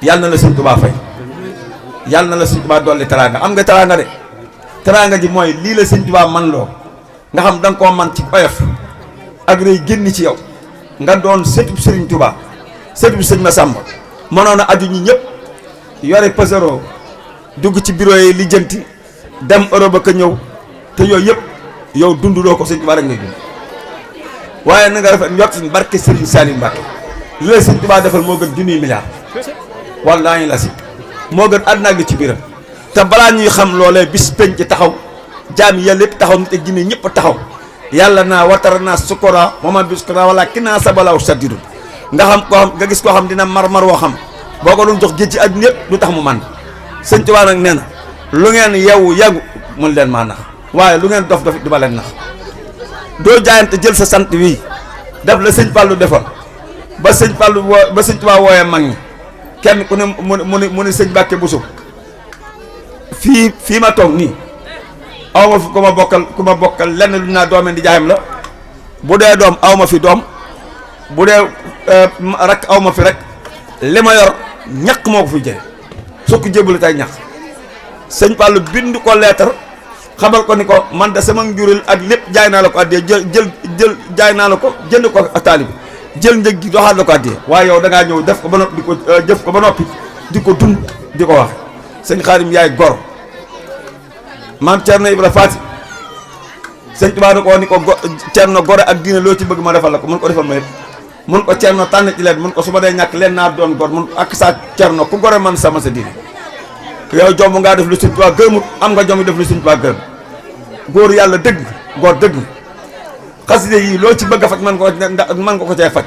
yàlla na la sëñ Tuubaa fay yàlla na la sëñ Tuubaa dolli teraanga am nga teraanga de teraanga ji mooy lii la sëñ Tuubaa man loo nga xam da nga koo man ci oyof ak rëy génn ci yow nga doon sëtub sëriñ Tuubaa sëtub sëñ Masamba mënoon a aju ñi ñëpp yore pasero dugg ci bureau yi lijjanti dem Europe ak ñëw te yooyu yëpp yow dunduloo ko sëñ Tuubaa rek ngay dund waaye na nga rafet njort si barke Serigne Saliou Mbacke li la sëñ Tuubaa defal moo gën junniy milliard wallaahi la si moo gën àdduna ak ci biiram te balaa ñuy xam loolee bis penc ci taxaw jaam yàlla lépp taxaw nit ak jinne ñëpp taxaw yàlla naa watara naa sukora mooma biskora wala ki naa sabalaw saddidu nga xam koo xam nga gis koo xam dina mar-mar woo xam boo ko doon jox géej ci àdduna yëpp du tax mu man sëñ Tuubaa nag nee na lu ngeen yeewu yàggu mun leen maa nax waaye lu ngeen dof dof du ma leen nax doo jaayante jël sa sant wii def la sëñ Fallou defoon ba sëñ Fallou ba sëñ Tuubaa wooyee mag ñi kenn ku ne mu ne sëñ Mbàkke Buso fii ma toog nii aw ma fi ku ma bokkal lenn lu naa doomee di jaayam la bu dee doom aw ma fi doom bu dee rek aw ma fi rek li ma yor ñaq moo ko fi jële sukk jébbalu tey ñaq sëñ Fallou bind ko leetar xamal ko ni ko man de sama njurul ak lépp jaay naa la ko addee jël jaay naa la ko jënd ko ak taalibi jël njëg gi doxaat la ko addee waaye yow da ngaa ñëw def ko ba noppi di ko jëf ko ba noppi di ko dund di ko wax sëñ Xaadim yaay gor maam Cerno Ibra Faati sëñ Tuubaa da ko ni ko Cerno gore ak diine loo ci bëgg ma defal la ko mun ko defal ma yëpp mun ko Cerno tànn ci leen mun ko su ma dee ñàkk leen naa doon gor mun ak saa Cerno ku gore man sama sa diine yow jomb ngaa def lu sëñ Tuubaa gërëmut am nga jomb def lu sëñ Tuubaa gërëm góor yàlla dëgg góor dëgg xaside yi loo ci bëgg a faj man nga ko cee faj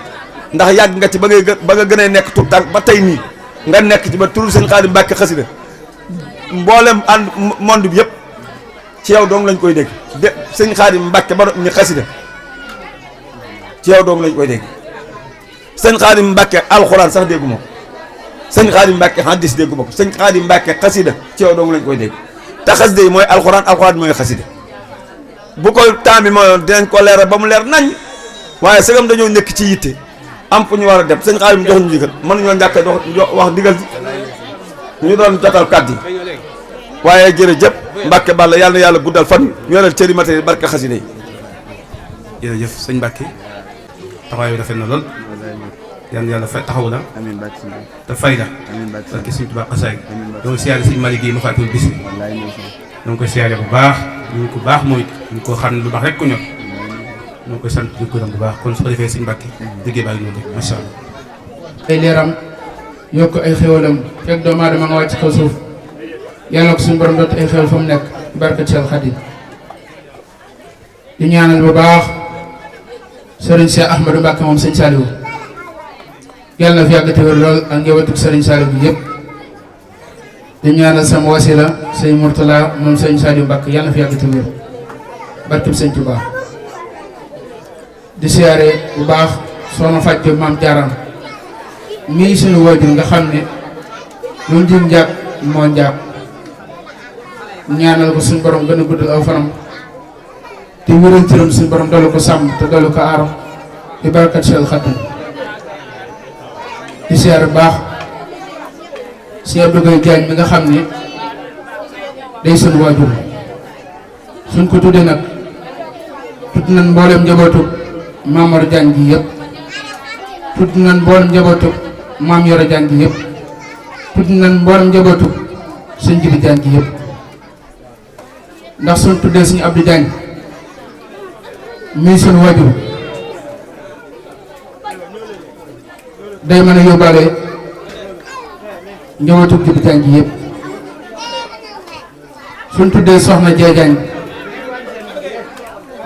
ndax yàgg nga ci ba nga gënee nekk tout tànk ba tey nii nga nekk ci ba turu sëñ Xaadim Mbàkke xasida mboolem ànd monde bi yëpp ci yow doong lañ koy dégg sëñ Xaadim Mbàkke ba ñu xasida ci yow doong lañ koy dégg sëñ Xaadim Mbàkke alxuraan sax déggu ma ko sëñ Xaadim Mbàkke hadis déggu ma ko sëñ Xaadim Mbàkke xasida ci yow doong lañ koy dégg te xasida yi mooy alxuraan alxuraan mooy xasida bu ko temps bi mooyoon dinañ ko leeral ba mu leer nañ waaye sëgam dañoo nekk ci yitte am fu ñu war a dem sëñ Xaadim jox ñu ndigal mënuñoo ñàkk wax ndigal ñu doon jotal kàddu yi waaye jërëjëf Mbàkke Balla yàlla na yàlla guddal fan ñu yoral cëri matériel barke xasida yi. jërëjëf sëñ Mbàkke taxawaay bi rafet na lool yal na yàlla taxawu la te fay la barke sëñ Tuubaa xasaay donc siyaare sëñ Malick Guèye ma fàttewul bis bi ñoo ngi koy siyaare bu baax ñu ko baax mooy ñu ko xam ne lu baax rek ko ñor ñoo koy sant di ko gërëm bu baax kon su ko defee sëñ Mbàkke liggéey baa ngi noonu rek macha allah. ay leeram yokk ay xéwalam fekk doomu aadama nga wàcc kaw suuf yàlla ko suñu borom doot ay xéwal fa mu nekk barkat Cheikh Khadim di ñaanal bu baax Serigne Cheikh Ahmadou Mbacke moom sëñ Saliou yàlla na fi yàgg te wér lool ak njabootu Serigne Saliou bi yëpp di ñaanal sama wasila sëñ Mourtala moom sëñ Saliou Mbacke yàlla na fi yàgg te wér barkeb sëñ Touba di siyaare bu baax soxna Fatou Diop maam Diarra mii suñu waajur nga xam ne lu mu jig njàpp moo njàpp ñaanal ko suñu borom gën a guddal aw fanam te wéral cëram suñu borom doolu ko sàmm te doolu ko aar di barkat Cheikh Khadim di siyaare bu baax Cheikh Abdou Diagne mi nga xam ne day suñu waajur suñ ko tuddee nag tudd nañ mboolem njabootu Mamadou Diagne gi yëpp tudd nañ mboolem njabootu Maam Yoro Diagne gi yëpp tudd nañ mboolem njabootu sëñ Jibi Diagne gi yëpp ndax suñ tuddee suñu Abdou Diagne mii suñu waajur day mën a yóbbaale njabootu Jibi Jaañ ji yëpp suñ tuddee soxna Jee Jaañ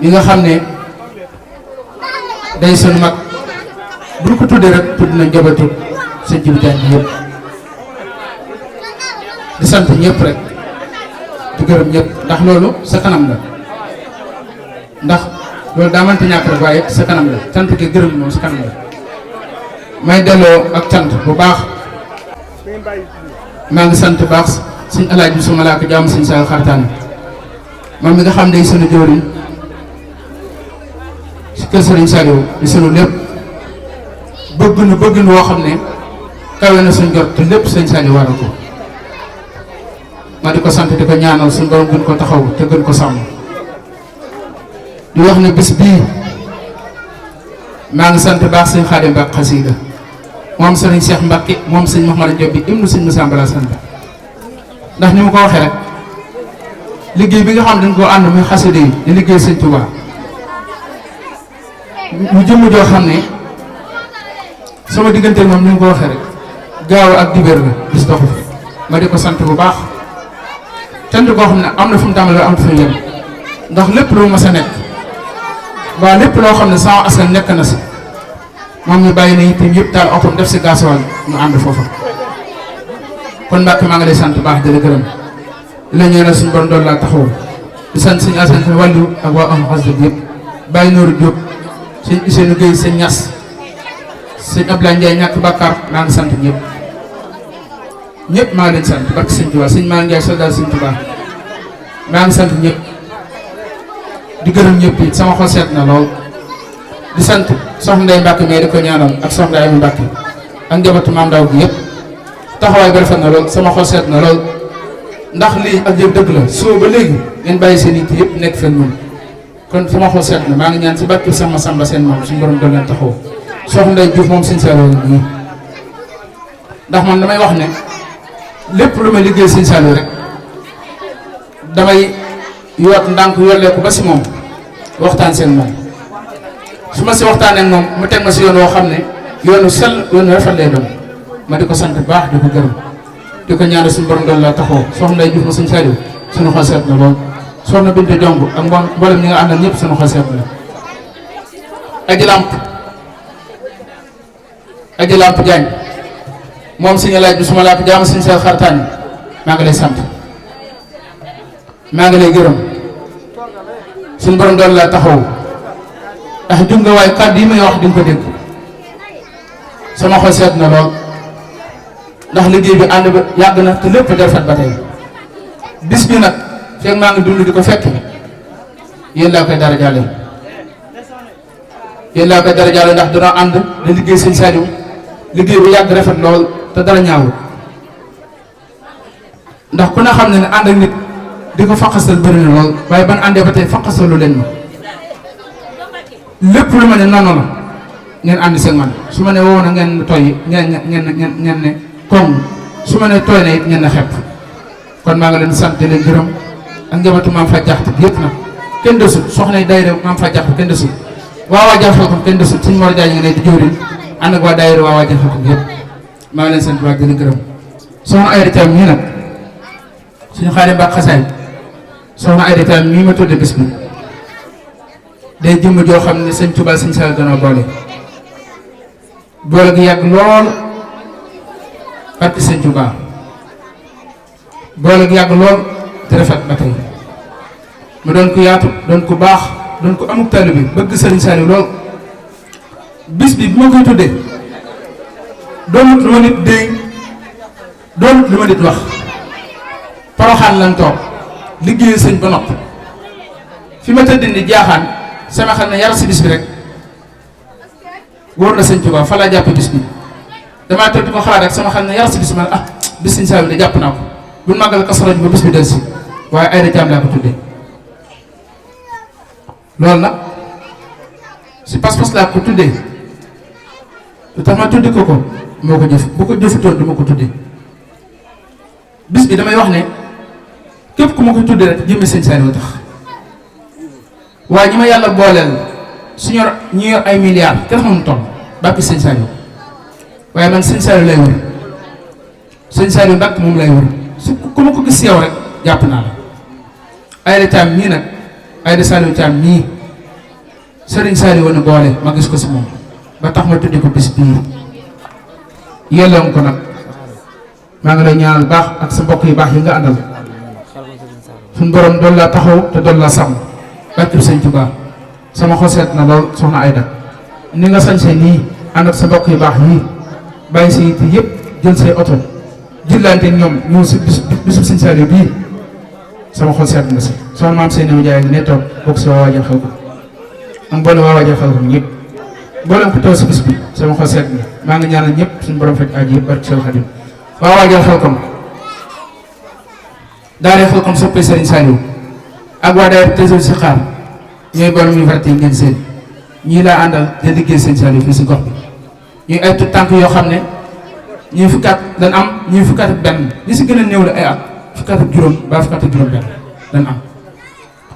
mi nga xam ne day sunu mag bu ñu ko tuddee rek tudd na njabootu sëñ Jibi Jaañ ji yëpp di sant ñëpp rek di gërëm ñëpp ndax loolu sa kanam la ndax loolu daa mënta ñàkk rek waaye sa kanam la cant gi gërëm moom sa kanam la may delloo ak cant bu baax maa ngi sant baax suñ alaaj bi su ma laa ko jàmm suñ Sall Xartaan moom mi nga xam ne sunu jëwriñ si kër Sëriñ Saliou di sunu lépp bëgg nu woo xam ne kawe na suñ jot te lépp sëñ Saliou waral ko ma di ko sant di ko ñaanal suñ borom gën ko taxaw te gën ko sàmm di wax ne bis bii maa ngi sant baax sëñ Xaadim Mbàkke xasiida moom sëriñ Cheikh Mbacke moom sëñ Mouhamadou Diop bi ibnu sëñ Moussa Mbala sant ndax ni mu ko waxee rek liggéey bi nga xam dañ koo ànd muy xasida yi di liggéey sëñ Touba mu jëmm joo xam ne sama diggante moom ni mu ko waxee rek gaaw ak dibéer la bis doxu fi ma di ko sant bu baax cant koo xam ne am na fu mu tàmbalee am fu mu yem ndax lépp lu ma sa nekk waa lépp loo xam ne sama askan nekk na si moom ñu bàyyi na itam yëpp taal otom def si gasoil ñu ànd foofa kon Mbàkke maa ngi lay sant baax di la gërëm di la ñaanal suñu borom doon laa taxaw di sant suñu asan wàllu ak waa am xas dëgg yëpp bàyyi Nooru Diop sëñ Ousseynou Gueye sëñ Ñas sëñ Abdoulaye Ndiaye ñàkk bàkkaar maa ngi sant ñëpp maa leen sant barke sëñ Tuubaa sëñ maa Ndiaye soldat sëñ Tuubaa maa ngi sant ñëpp di gërëm ñëpp it sama xol seet na lool di sant soxna Ndeye Mbacke mais di ko ñaanal ak soxna Ayou Mbacke ak njabootu maam Ndaw gi yëpp taxawaay bi rafet na lool sama xol seet na lool ndax lii ak yëpp dëgg la soo ba léegi ngeen bàyyi seen it yëpp nekk fen moom kon sama xol seet na maa ngi ñaan si barke sama Samba seen moom suñu borom doon leen taxaw soxna Ndeye Diouf moom sëñ Saliou nii ndax man damay wax ne lépp lu may liggéey sëñ Saliou rek damay yoot ndànk yolleeku ba si moom waxtaan seen moom su ma si waxtaanee ak moom mu teg ma si yoon woo xam ne yoonu sell yoonu rafet lay doon ma di ko sant baax di ko gërëm di ko ñaanal suñu borom doon la taxaw soxna Ndeye Diouf ma sëñ Saliou suñu xol seet na lool soxna Bintu Jong ak mboolem ñi nga àndal ñëpp suñu xol seet na Aji Lamp Diagne moom suñu laaj bi su ma laa ko jaam suñu Sall Xartaan maa ngi lay sant maa ngi lay gërëm suñu borom doon la taxaw ndax jum nga waaye kàddu yi may wax di nga ko dégg sama xol seet na lool ndax liggéey bi ànd ba yàgg na te lépp rafet ba tey bis bi nag fekk maa ngi dund di ko fekk yéen laa koy dara jàlle ndax dana ànd da liggéey sëñ Saliou liggéey bi yàgg rafet lool te dara ñaawul ndax ku ne xam ne ànd ak nit di ko faqasal bëri na lool waaye ban àndee ba tey faqasalu leen ma lépp lu ma ne noonu la ngeen ànd seen man su ma ne wow na ngeen tooy ngeen ne koŋ su ma ne tooy na it ngeen ne xepp kon maa ngi leen sant leen gërëm ak njabootu maam fa jaxte bi yëpp nag kenn desut soxna yi daayira maam fa jaxte kenn desut waa jaxte ko kenn desut suñu Mor Jaay ngi ne di jëwriñ ànd ak waa daayira waa jaxte ko yëpp maa ngi leen sant baax di leen gërëm soxna Ayda Thiam mii nag suñu Xaadim Mbàkke xasaay soxna Ayda Thiam mii ma tudde bis bi day jëmm joo xam ne sëñ Tuubaa sëñ Saliou dana boole gi yàgg lool barke sëñ Tuubaa boole gi yàgg lool te rafet ba tey mu doon ko yaatu doon ko baax doon ko amuk taalibe bi bëgg sëriñ Saliou lool bis bi bi ma koy tuddee doonut lu ma nit déy doonut lu ma nit wax Poroxaan lan toog liggéey sëñ ba nopp fi ma tëdd di jaaxaan sama xel ne yar si bis bi rek wóor na sëñ Tuubaa fa laa jàppe bis bi damaa tëdd ko xalaat rek sama xel ne yar si bis bi ma bis sëñ Saliou de jàpp naa ko bu màggal Kazu Rajab ba bis bi del si waaye Ayda Thiam laa ko tuddee loolu nag si pas-pas laa ko tuddee lu tax ma tuddi ko moo ko jëf bu ko jëfutoon du ma ko tuddee bis bi damay wax ne képp ku ma ko tuddee rek jëmmi sëñ Saliou tax waaye ñi ma yàlla booleel su ñor ñi yor ay milliards kenn xamul toll bàppi sëñ Saliou waaye man sëñ Saliou lay wër sëñ Saliou Mbàkke moom lay wër su ku ma ko gis yow rek jàpp naa la. Aïda Thiam mii nag Aïda Saliou Thiam mii sëriñ Saliou woon boole ma gis ko si moom ba tax ma tuddi ko bis bii yelloon ko nag maa ngi lay ñaanal baax ak sa mbokk yu baax yi nga àndal suñ borom doon laa taxaw te doon laa sàmm barkeb sëñ Tuubaa sama xol seet na lool soxna Aïda ni nga sañsee nii ànd ak sa mbokk yu baax yii bàyyi sa yitte yëpp jël say oto jëlante ñoom ñëw si bisub sëñ Saliou bii sama xol seet na si soxna maam Seydou Ndiaye ne toog bokk si waa waajal xew ko am boole waa waajal xew ko ñëpp boolem ko toog si bis bi sama xol seet na maa ngi ñaanal ñëpp suñu borom faj aji yëpp barke Seex Xaadim waa waajal xew kom daaree xew kom soppee Serigne Saliou ak waa daayira Tazawudu Sixaar ñooy borom yu verte yi ngeen seen ñii laa àndal di liggéey Serigne Saliou fii si gox bi ñuy ay tout tànk yoo xam ne ñuy fukkaat dañ am ñuy fukkaat ak benn li si gën a néew la ay at fukkaat ak juróom ba fukkaat ak juróom benn dañ am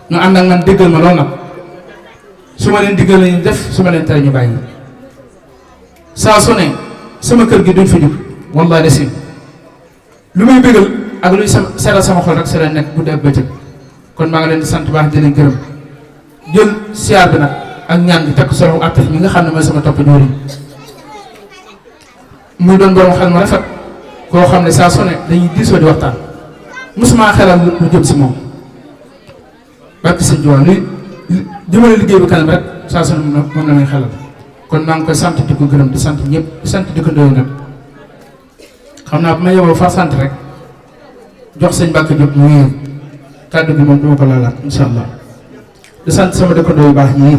ñu ànd ak man déggal ma lool nag su ma leen diggal lañu def su ma leen tere ñu bàyyi saa su ne sama kër gi duñ fa jóg wallahi desim lu muy bëggal ak luy sama seral sama xol rek se la nekk guddi ak bëccëg kon maa ngi leen di sant baax di leen gërëm jël siyaar bi nag ak ñaan bi tekk solo attaf mi nga xam ne mooy sama topp jóori muy doon borom xel ma rafet koo xam ne saa su ne dañuy diisoo di waxtaan mosuma xelal lu jëm si moom barke sëñ Tuubaa luy jëmale liggéey bi kanam rek saa su ne moom la may xelal kon maa ngi koy sant di ko gërëm di sant ñëpp di sant di ko ndoyu nag xam naa bu ma yeboo fa sant rek jox sëñ Mbàkke Jóob mu wéer kàddu gi moom duma ko laalaat insha allah di sant sama dëkkandoo yu baax ñii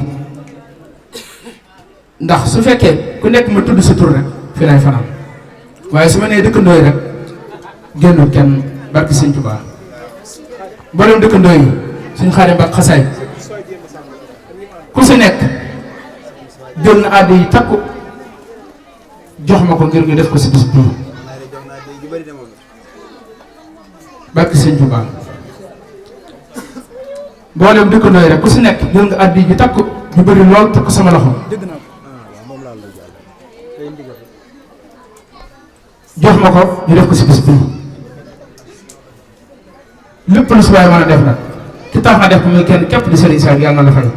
ndax su fekkee ku nekk ma tudd sa tur rek fi lay fanaan waaye su ma nee dëkkandoo yi rek génnul kenn barki sëñ Tuubaa mboolem dëkkandoo yi suñ Xaadim Mbàkke xasaay ku si nekk jël na àddi yi takku jox ma ko ngir ñu def ko si bis bii barki sëñ Tuubaa mboolem dëkkandoo yi rek ku si nekk jël nga àddi yi takku ñu bëri lool takku sama loxo jox ma ko ñu def ko si bis bii lépp lu si waay mën a def nag ki tax ma def ko muy kenn képp di Serigne Saliou yàlla na la fay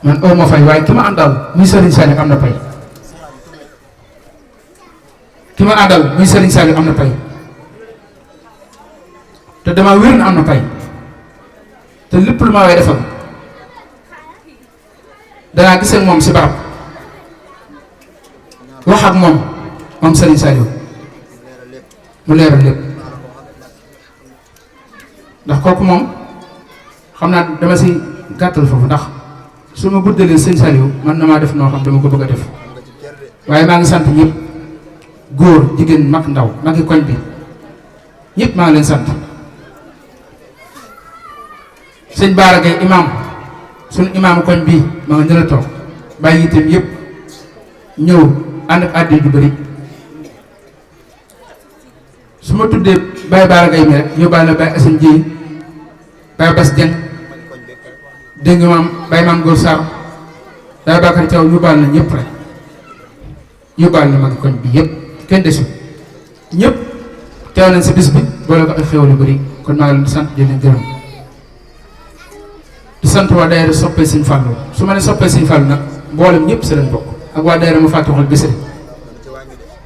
man aw ma fay waaye ki ma àndal muy Serigne Saliou am na pay ki ma àndal muy Serigne Saliou am na pay te dama wér na am na pay te lépp lu ma waay defal danaa gis ak moom si barab wax ak moom Serigne Saliou mu leeral lépp ndax kooku moom xam naa dama si gàttal foofu ndax su ma buddalee sëñ Saliou man na maa def noo xam dama ko bëgg a def waaye maa ngi sant ñëpp góor jigéen mag ndaw magi koñ bi ñëpp maa ngi leen sant sëñ Baara Gaye imaam suñu imaamu koñ bii ma nga ñëla toog bàyyi itam yëpp ñëw ànd ak àddi ju bëri su ma tuddee Baye Baara Gaye mi rek yóbbaale Baye Assane Dieye Baye Bass Dieng dégg nga maam Baye Maam Góor Sarr Baye Bakar Thiaw yóbbaale na ñëpp rek yóbbaale na magi koñ bi yëpp kenn desul ñëpp teew nañ si bis bi boole ko ak xéwal yu bëri kon maa ngi leen di sant di leen gërëm di sant waa daayira soppee Sëñ Fallu su ma ne soppee Sëñ Fallu nag mboolem ñëpp si lañ bokk ak waa daayira ma fàtte waxal Bisri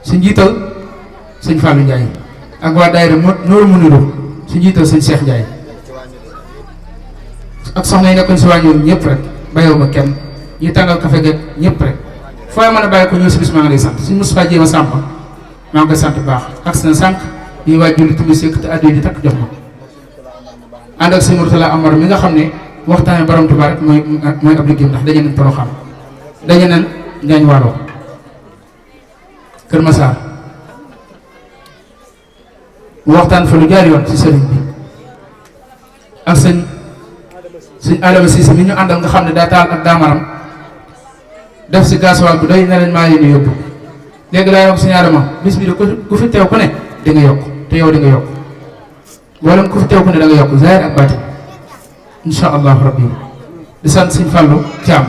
si njiital Sëñ Fallu Ndiaye ak waa daayira Nooru Muniru si njiital Sëñ Cheikh Ndiaye ak soxna yi nekkoon si wàññiwoon ñëpp rek bàyyiwuma kenn ñi tàngal kafe geeg ñëpp rek foo mën a bàyyi ko ñëw si bis maa ngi lay sant suñ Moustapha Jéema Sàmba maa ngi koy sant bu baax ak seen sànq yi waaj julli timis yëkkati addi di takk jox ma ànd ak sëñ Murtala Amar mi nga xam ne waxtaane borom Tuubaa rek mooy ab liggéeyam ndax daje nañ Poroxaan daje nañ Njaañ Waalo Kër Masaar waxtaan fa lu jaar yoon ci sëriñ bi ak sëñ Adama Cissé mi ñu àndal nga xam ne daa taal ak daamaram def si gasoil bu doy ne leen maa yéene yóbbu léegi laa wax sëñ Adama bis bi de ku fi teew ku ne di nga yokk te yow di nga yokk mboolem ku fi teew ku ne da nga yokk zahir ak baatin insha allahu rabbi di sant sëñ Fallou Thiam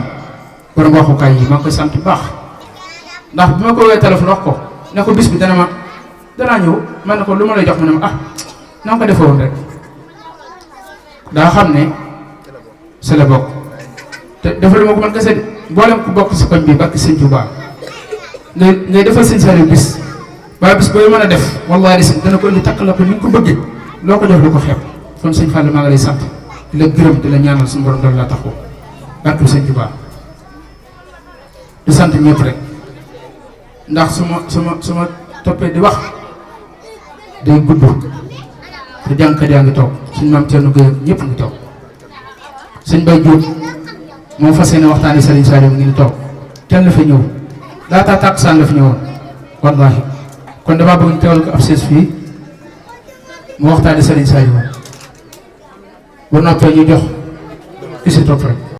borom waxukaay yi maa ngi koy sant bu baax ndax bi ma ko woowee téléphone wax ko ne ko bis bi danaa ñëw man ne ko lu ma lay jox mu ne ma na nga ko defee woon rek daa xam ne c'est la bokk te defal ma ko man kese mboolem ku bokk si koñ bi barki sëñ Tuubaa ngay defal sëñ Saliou bis ba bis booy mën a def wallaahi si dana ko indi takk la ko ni nga ko bëggee loo ko def lu ko xeeb kon sëñ Fallou maa ngi lay sant di la gërëm di la ñaanal suñu borom doon la taxaw barki sëñ Tuubaa di sant ñëpp rek ndax su ma toppee di wax day gudd te jàngkat yaa ngi toog suñ maam Thierno Gueye ñëpp ngi toog sëñ Baye Diop moo fas yéene waxtaanee Serigne Saliou ngi ni toog teel na fa ñëw laataa tàkkusaan la fi ñëwoon wallaahi kon damaa bëgg ñu teewal ko ab sees fii mu waxtaanee Serigne Saliou bu noppee ñu jox ki si topp rek.